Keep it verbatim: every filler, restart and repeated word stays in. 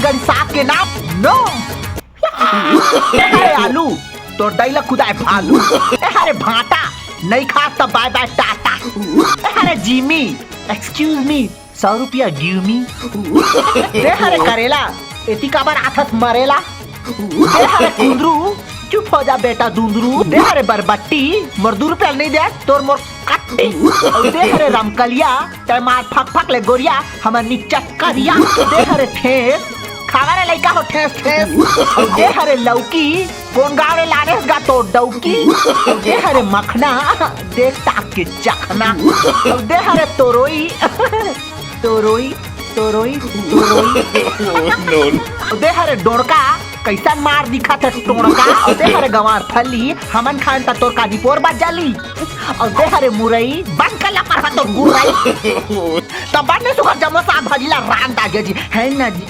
तन साग के नाम नो। ए हरे आलू, तोर दाई ला खुदाए भालू। ए हरे भाटा, नहीं खास त bye bye टाटा। ए हरे जिमी, excuse me, सौ रुपया give me। दे हरे करेला, एती काबर आथस मरेला। दे हरे कुंदरू, चुप हो जा बेटा दुंदरू। दे हरे बरबट्टी, मोर दू रुपया नहीं दे, तोर मोर कट्टी। अउ दे हरे रमकलिया, तै मार फक फक ले गोरिया, हमर निच्चट करिया। दे हरे ठेस, खावा रे लइका हो ठेस ठेस। अउ दे हरे लौकी, कोन गाँव ले लाने हस गा तो डौकी। अउ दे हरे मखना, देख ताक के चखना। अउ दे हरे तोरोई, तोरोई, तोरोई, तोरोई। अउ दे हरे डोड़का, कैसन मार दिखत हे टोड़का। अउ दे हरे गंवार फली, हमन खान त तोर कादी पोर बा जली। अउ दे हरे मुरई, बंद कर ला परहा तोर गुरई। त बड़ ने सुघर जम्मो साग भाजी ला रांध डागे जी, है ना जी?